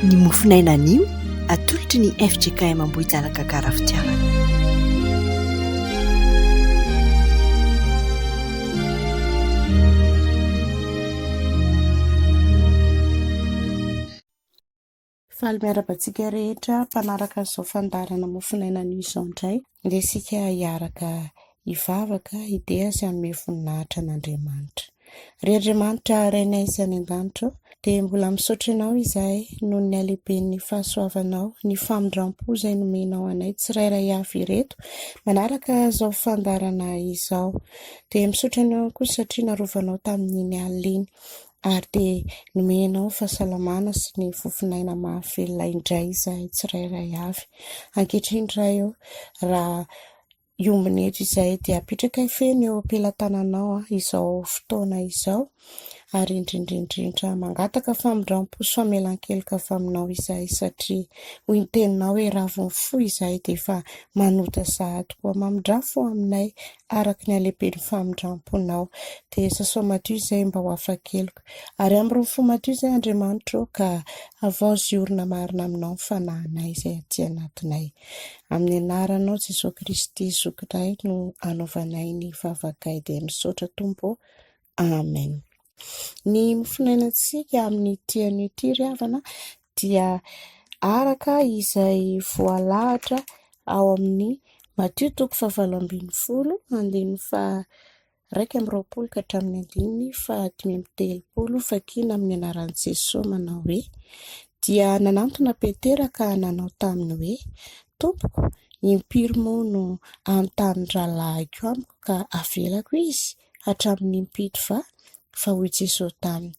Ny mofonaina anio atolotry ny fjkm Ambohijanaka Gara Fitiavana. Faly miarahaba antsika rehetra mpanaraka an'izao fandaharana mofonaina anio izao indray. Ndeha isika hiaraka hivavaka, hideha sy hanome voninahitra an'Andriamanitra. Ry Andriamanitra Rainay izay any an-danitra ô, dia mbola misaotra Anao izahay noho ny halehiben'ny fahasoavanao, ny famindram-po izay nomenao anay tsirairay avy ireto manaraka izao fandaharana izao. Dia misaotra Anao ihany koa satria narovanao tamin'iny alina iny ary dia nomenao fahasalamana sy ny fofon'aina mahavelona indray izahay tsirairay avy. Ankehitriny Ray ô, raha hiombona eto izahay dia apetrakay feno eo am-pelatananao izao fotoana izao ary indrindra indrindra mangataka famindram-po sy famelan-keloka avy aminao izahay satria hoy ny teninao hoe ravon'ny fo izahay dia efa manota sahady koa mamindrà fo aminay araka ny halehiben'ny famindram-ponao dia sasao madio izay mba ho afa-keloka ary amborin'ny fo madio izay Andriamanitra ô ka havaozy orina marina aminao ny fanahinay izay aty anatinay Amin'ny anaranao Jesoa Kristy zokinay no anaovanay ny vavakay dia misaotra Tompo ô. Amen. Ny mofonainantsika amin'ity anio ity ry havana dia araka izay voalahatra ao amin'ny Matio toko fahavalo ambinifolo andininy faha 21 ka hatramin'ny andininy faha-35, Vakina amin'ny anaran'i Jesoa manao hoe, Dia nanantona Petera ka nanao taminy hoe, Tompoko, impiry moa no anontany ny rahalahiko amiko ka avelako izy? Hatramin'ny impito va? Fa hoy Jesoa taminy,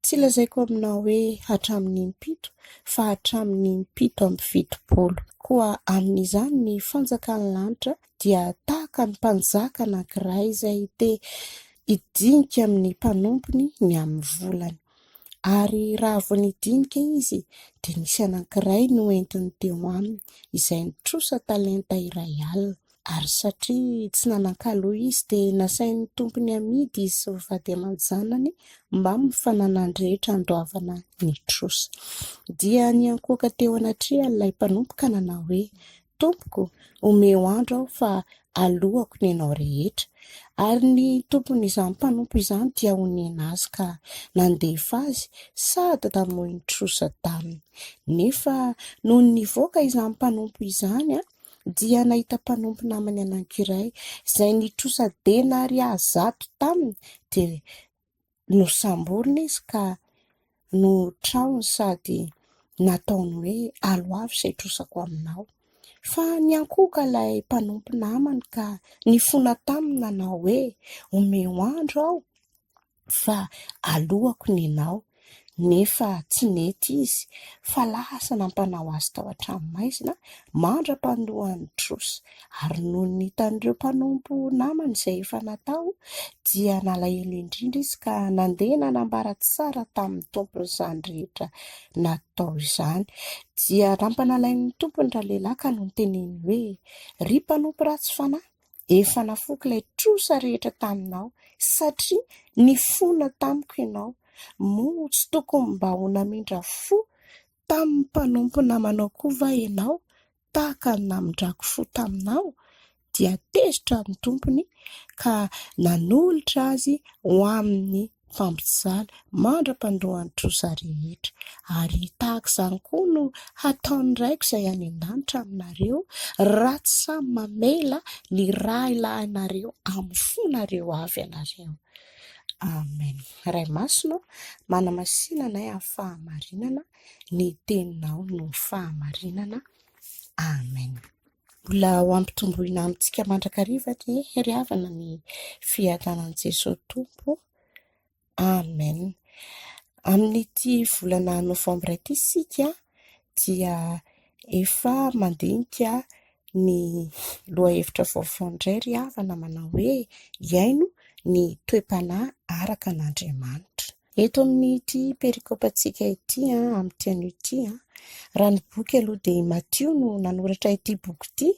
Tsy lazaiko aminao hoe hatramin'ny impito, fa hatramin'ny impito amby 70. Koa amin'izany ny fanjakan'ny lanitra dia tahaka ny mpanjaka anankiray izay te hidinika amin'ny mpanompony ny amin'ny volany. Ary raha vao nidinika izy, dia nisy anankiray noentiny teo aminy, izay nitrosa talenta 1000. Ary satria tsy nanan-kaloa izy, dia nasain'ny tompony hamidy izy sy ny vady aman-janany mbamin'ny fananany rehetra handoavana ny trosa. Dia niankohoka teo anatrehan'ilay mpanompo ka nanao hoe, Tompoko, omeo andro aho fa aloako ny anao rehetra. Ary ny tompon'izany mpanompo izany dia onena azy ka nandefa azy sady namoy ny trosa taminy. Nefa nony nivoaka izany mpanompo izany, dia nahita mpanompo namany anankiray izay nitrosa denaria 100 taminy, dia nosamboriny izy ka notrahony sady nataony hoe, Aloavy izay trosako aminao. Fa niankohoka ilay mpanompo namany ka nifona taminy nanao hoe, Omeo andro aho fa aloako ny anao. Nefa tsy nety izy, fa lasa nampanao azy tao an-tranomaizina mandra-pandoan'ny trosa. Ary nony hitan'ireo mpanompo namany izay efa natao, dia nalahelo indrindra izy ka nandeha nanambara tsara tamin'ny tompony izany rehetra natao izany. Dia nampanalain'ny tompony ralehilahy ka noteneniny hoe, Ry mpanompo ratsy fanahy, efa nafoiko ilay trosa rehetra taminao, satria nifona tamiko ianao. Moa tsy tokony mba ho namindra fo tamin'ny mpanompo namanao koa va ianao, tahaka ny namindrako fo taminao? Dia tezitra ny tompony ka nanolotra azy ho amin'ny mpampijaly mandra-pandoan'ny trosa rehetra. Ary tahaka izany koa no hataon'ny Raiko izay any an-danitra aminareo, raha tsy samy mamela ny rahalahinareo amin'ny fonareo avy ianareo. Amen. Ray Masina ô, manamasina anay amin'ny fahamarinana, ny teninao no fahamarinana. Amen. Mbola ho ampitomboina amintsika mandrakariva anie ry havana ny fiadanan'i Jesoa Tompo. Amen. Amin'ity volana novambra ity isika dia efa mandinika ny lohahevitra vaovao indray ry havana manao hoe hiaino ny toe-panahy araka an'Andriamanitra. Eto amin'ity perikopantsika ity, amin'ity anio ity, raha ny boky aloha dia i Matio no nanoratra ity boky ity,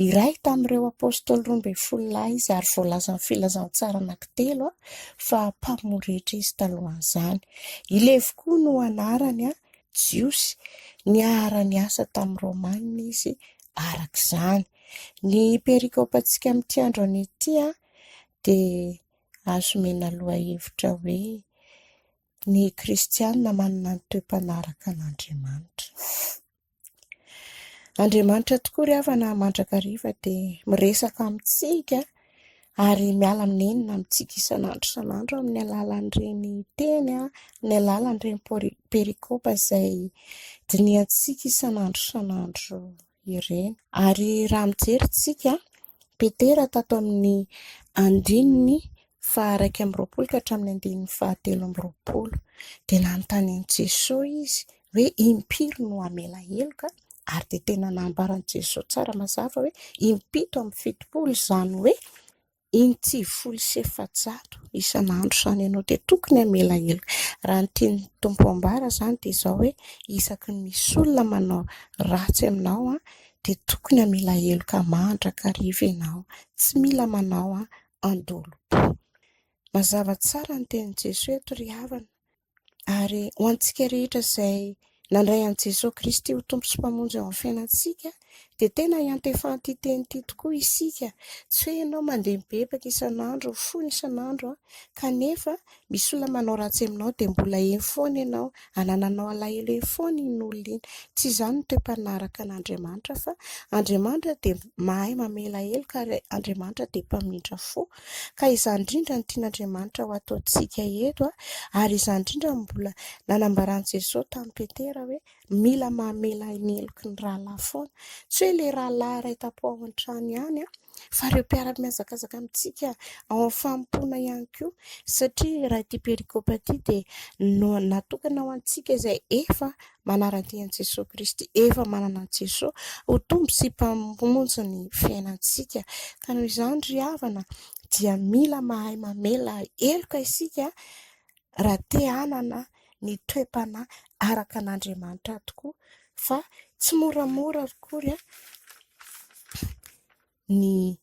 iray tamin'ireo apôstôly 12 lahy izy ary voalazan'ny filazantsara anankitelo fa mpamoretra izy talohan'izany. I Levy koa no anarany. Jiosy. Niara-niasa tamin'ny Romana izy araka izany. Ny perikopantsika amin'ity andro anio ity dia azo omena lohahevitra hoe ny kristiana manana ny toe-panaraka an'Andriamanitra. Andriamanitra tokoa ry havana mandrakariva dia miresaka amintsika ary miala amin'inona amintsika isan'andro isan'andro amin'ny alalan'ireny teny, amin'ny alalan'ireny perikopa izay dinihantsika isan'andro isan'andro ireny. Ary raha mijery isika, Petera tato amin'ny andininy faha-21 ka hatramin'ny andininy faha-23, dia nanontany an'i Jesoa izy hoe impiry no hamela heloka, ary dia tena nambaran'i Jesoa tsara mazava hoe 77, izany hoe 490 isan'andro izany ianao dia tokony hamela heloka. Raha ny tian'ny Tompo ambara izany dia izao hoe isaky ny misy olona manao ratsy aminao dia tokony hamela heloka mandrakariva ianao, tsy mila manao an-dolompo. Mazava tsara ny tenin'i Jesoa eto ry havana. Ary ho antsika rehetra izay nandray an'i Jesoa Kristy ho Tompo sy Mpamonjy eo amin'ny fiainantsika, dia tena iantefan'ity teny ity tokoa isika. Tsy hoe ianao mandeha mibebaka isan'andro, mifona isan'andro, kanefa misy olona manao ratsy aminao dia mbola eny foana ianao, anananao alahelo eny foana iny olona iny. Tsy izany no toe-panaraka an'Andriamanitra fa Andriamanitra dia mahay mamela heloka ary Andriamanitra dia mpamindra fo. Ka izany indrindra no tian'Andriamanitra ho ataontsika eto, ary izany indrindra no mbola nanambaran'i Jesoa tamin'i Petera hoe mila mamela ny heloky ny rahalahy foana. Tsy hoe ilay rahalahy iray tampo ao an-trano ihany, fa ireo mpiara-mihazakazaka amintsika ao amin'ny fanompoana ihany koa, satria raha ity perikopa ity dia natokana ho antsika izay efa manara-dia an'i Jesoa Kristy, efa manana an'i Jesoa ho Tompo sy Mpamonjy ny fiainantsika. Ka noho izany ry havana dia mila mahay mamela heloka isika raha te hanana ny toe-panahy araka an'Andriamanitra tokoa, fa tsy moramora akory ny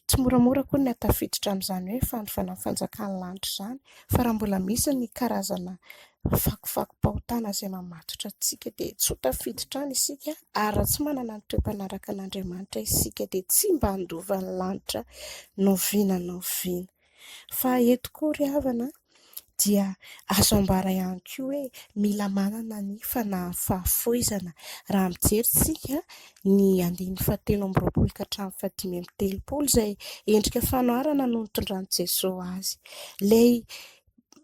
tsy moramora akory ny hahatafiditra amin'izany hoe fandovana ny fanjakan'ny lanitra izany, fa raha mbola misy ny karazana fakofakom-pahotana izay mamatotra antsika dia tsy ho tafiditra any isika, ary raha tsy manana ny toe-panaraka an'Andriamanitra isika dia tsy mba handova ny lanitra na oviana na oviana. Fa eto koa ry havana dia azo ambara ihany koa hoe mila manana ny fanahin'ny fahafoizana. Raha mijery isika ny andininy fahatelo amby roapolo ka hatramin'ny fahadimy amby telopolo izay endrika fanoharana no nitondran'i Jesoa azy. Ilay,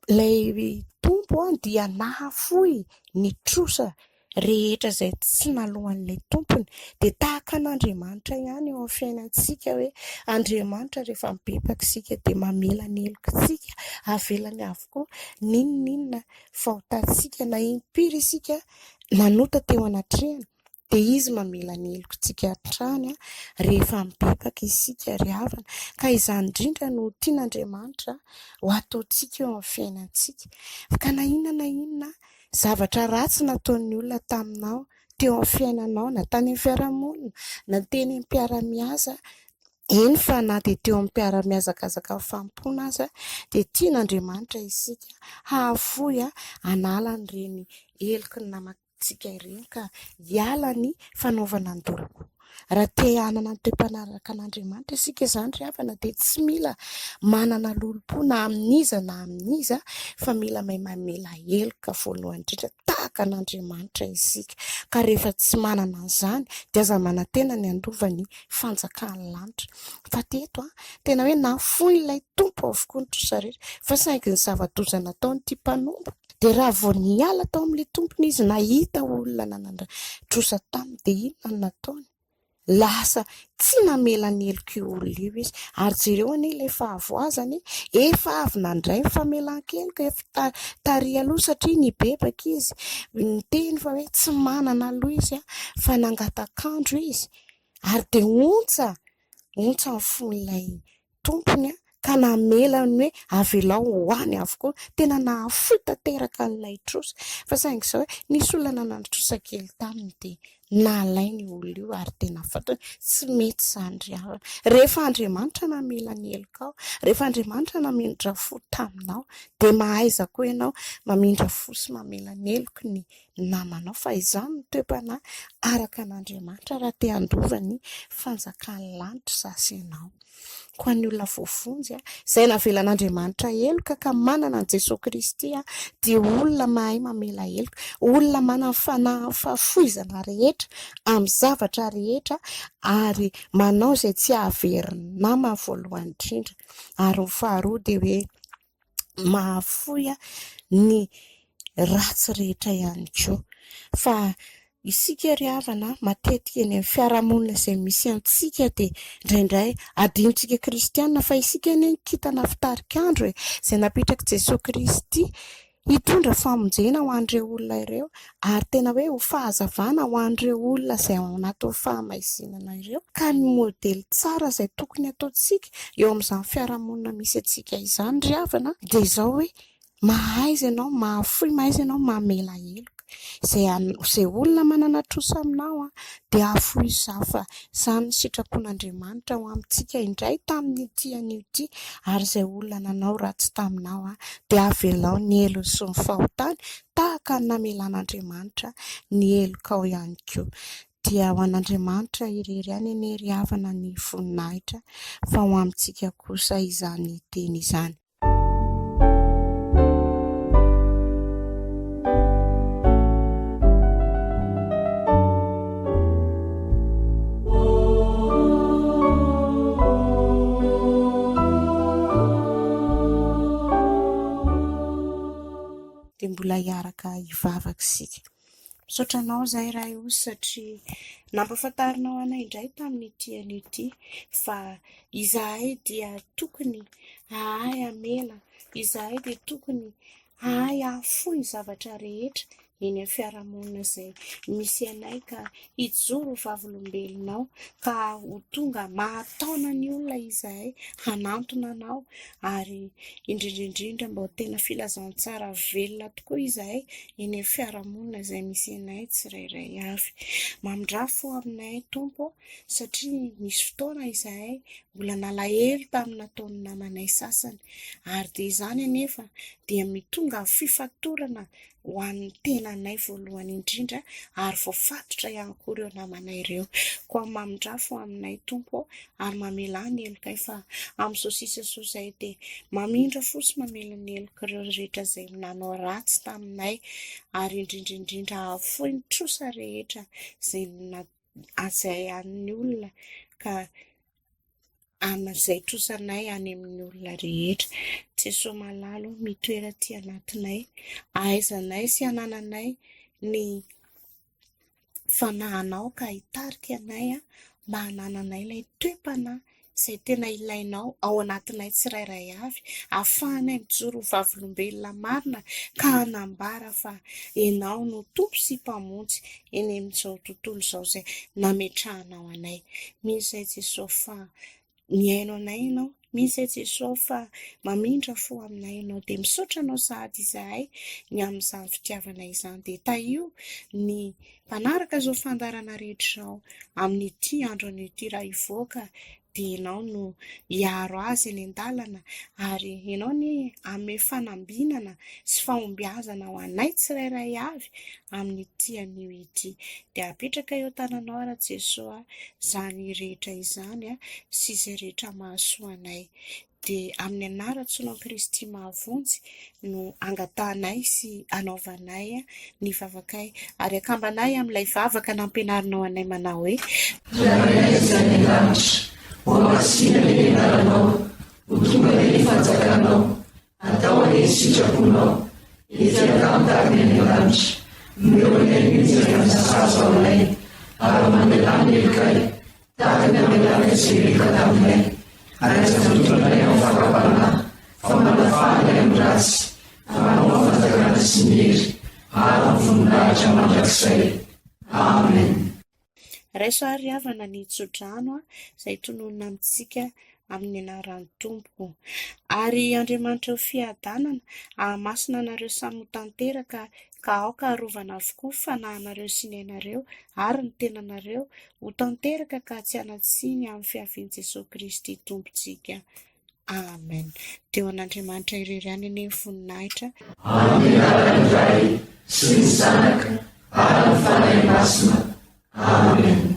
ilay Tompo dia nahafoy ny trosa rehetra izay tsy naloan'ilay tompony dia tahaka an'Andriamanitra ihany eo amin'ny fiainantsika hoe Andriamanitra rehefa mibebaka isika dia mamela ny helokintsika, avelany avokoa n'inon'inona fahotantsika na impiry isika nanota teo anatrehany dia izy mamela ny helokintsika hatrany rehefa mibebaka isika ry havana. Ka izany indrindra no tian'Andriamanitra ho ataontsika eo amin'ny fiainantsika. Ka na inona na inona Zavatra ratsy nataon'ny olona taminao teo amin'ny fiainanao na tany amin'ny fiarahamonina na teny amin'ny mpiara-miasa, eny fa na dia teo amin'ny mpiara-mihazakazaka amin'ny fanompoana aza dia tian'Andriamanitra isika hahafoy hanala an'ireny heloky ny namantsika ireny ka hiala ny fanaovana an-dolompo. Raha te hanana ny toe-panaraka an'Andriamanitra isika izany ry havana dia tsy mila manana lolompo na amin'iza na amin'iza fa mila mahay mamela heloka voalohany indrindra tahaka an'Andriamanitra isika. Ka rehefa tsy manana an'izany dia aza manantena ny handova ny fanjakan'ny lanitra. Fa teto tena hoe nafoy ilay Tompo avokoa ny trosa rehetra fa saingy ny zava-doza nataon'ity mpanompo dia raha vao niala tao amin'ilay tompony izy nahita olona nanana trosa taminy dia inona no nataony? Lasa tsy namela ny helok'io olona io izy. Ary jereo anie ilay fahavoazany, efa avy nandray ny famelan-keloka, efa tary aloha satria nibebaka izy, niteny fa hoe tsy manana aloha izy fa nangatak'andro izy. Ary dia ontsa, ontsa ny fon'ilay tompony ka namela ny hoe avelao ho any avokoa. Tena nahafoy tanteraka an'ilay trosa. Fa saingy izao hoe nisy olona nanana trosa kely taminy dia Nalainy io olona io ary tena fantany. Tsy mety izany ry havana. Rehefa Andriamanitra namela ny helokao, rehefa Andriamanitra namindra fo taminao, dia mahaiza koa ianao mamindra fo sy mamela ny heloky ny namanao fa izany no toe-panahy araka an'Andriamanitra raha te handova ny fanjakan'ny lanitra zasy ianao. Koa ny olona voavonjy, izay navelan'Andriamanitra heloka ka manana an'i Jesoa Kristy dia olona mahay mamela heloka, olona manana fanahy amin'ny fahafoizana rehetra, amin'ny zavatra rehetra ary manao izay tsy hahavery ny namany voalohany indrindra. Ary ny faharoa dia hoe mahafoy ny ratsy rehetra ihany koa. Fa isika ry havana matetika eny amin'ny fiarahamonina izay misy antsika dia indraindray adinontsika kristiana fa isika anie ny kintana fitarikandro e, izay napetrak'i Jesoa Kristy hitondra famonjena ho an'ireo olona ireo ary tena hoe ho fahazavana ho an'ireo olona izay ao anatin'ny fahamaizinana ireo. Ka ny modely tsara izay tokony hataontsika eo amin'izany fiarahamonina misy antsika izany ry havana dia izao hoe mahaiza ianao mahafoy, mahaiza ianao mamela heloka. Izay izay olona manana trosa aminao dia ahafoy izany fa izany ny sitrapon'Andriamanitra ho amintsika indray tamin'ity anio ity ary izay olona nanao ratsy taminao dia avelao ny helony sy ny fahotany tahaka ny namelan'Andriamanitra ny helokao ihany koa. Dia ho an'Andriamanitra irery ihany anie ry havana ny voninahitra fa ho amintsika kosa izany teny izany. Dia mbola hiaraka hivavaka isika. Misaotra anao izahay Ray o satria nampahafantarinao anay indray tamin'ity anio ity fa izahay dia tokony hahay hamela, izahay dia tokony hahay hahafoy ny zavatra rehetra eny amin'ny fiarahamonina izay misy anay ka hijoro ho vavolombelonao ka ho tonga mahataona ny olona izahay hanantona anao ary indrindra indrindra mba ho tena filazantsara velona tokoa izahay eny amin'ny fiarahamonina izay misy anay tsirairay avy. Mamindrà fo aminay Tompo ô, satria nisy fotoana izahay mbola nalahelo tamin'ny nataon'ny namanay sasany ary dia izany anefa dia mitonga fifatorana ho an'ny tenanay voalohany indrindra ary voafatotra ihany koa ireo namanay ireo. Koa mamindrà fo aminay Tompo ô ary mamelà ny helokay fa amin'izao sisa izao izahay dia mamindra fo sy mamela ny helok'ireo rehetra izay nanao ratsy taminay ary indrindra indrindra hahafoy ny trosa rehetra izay izay an'ny olona ka amin'izay trosanay any amin'ny olona rehetra. Jesoa malala ô, mitoera aty anatinay, ahaizanay sy anananay ny fanahinao ka hitarika anay mba hanananay ilay toe-panahy izay tena ilainao ao anatinay tsirairay avy, ahafahanay mijoro ho vavolombelona marina ka hanambara fa Ianao no Tompo sy Mpamonjy eny amin'izao tontolo izao izay nametrahanao anay. Mino izahay Jesoa fa mihaino anay Ianao, mino izahay Jesoa fa mamindra fo aminay Ianao. Dia misaotra Anao sahady izahay ny amin'izany fitiavana izany. Dia tahio ny mpanaraka izao fandaharana rehetra izao amin'ity andro anio ity raha hivoaka dia Ianao no hiaro azy eny an-dalana ary Ianao anie hanome fanambinana sy fahombiazana ho anay tsirairay avy amin'ity anio ity. Dia apetraka eo an-tananao ara Jesoa izany rehetra izany sy izay rehetra mahasoa anay. Dia amin'ny anaran-tsoanao Kristy mahavonjy no angatahanay sy anaovanay ny vavakay ary akambanay amin'ilay vavaka nampianarinao anay manao hoe. Rainay izay any an-danitra, ho hamasina anie ny anaranao, ho tonga anie ny fanjakanao, atao anie ny sitraponao, ety an-tany tahaka ny any an-danitra. Omeo anay anio izay hanina sahaza ho anay, ary mamelà ny helokay, Tahaka ny namelanay izay meloka taminay, ary aza mitondra anay amin'ny fakam-panahy, fa manafaha anay amin'ny ratsy, fa Anao ny fanjakana sy ny hery ary ny voninahitra mandrakizay. Amen. Raiso ary havana ny tsodrano izay tononina amintsika amin'ny anaran'ny Tompo. Ary Andriamanitra ho fiadanana, hahamasina anareo samy ho tanteraka. Ka aoka harovana avokoa ny fanahinareo sy ny ainareo ary ny tenanareo ho tanteraka ka tsy hanan-tsiny amin'ny fiavian'i Jesoa Kristy Tompontsika. Amen. Dia ho an'Andriamanitra irery ihany anie ny voninahitra. Amin'ny anaran'ny Ray sy ny Zanaka ary ny Fanahy Masina. Amen.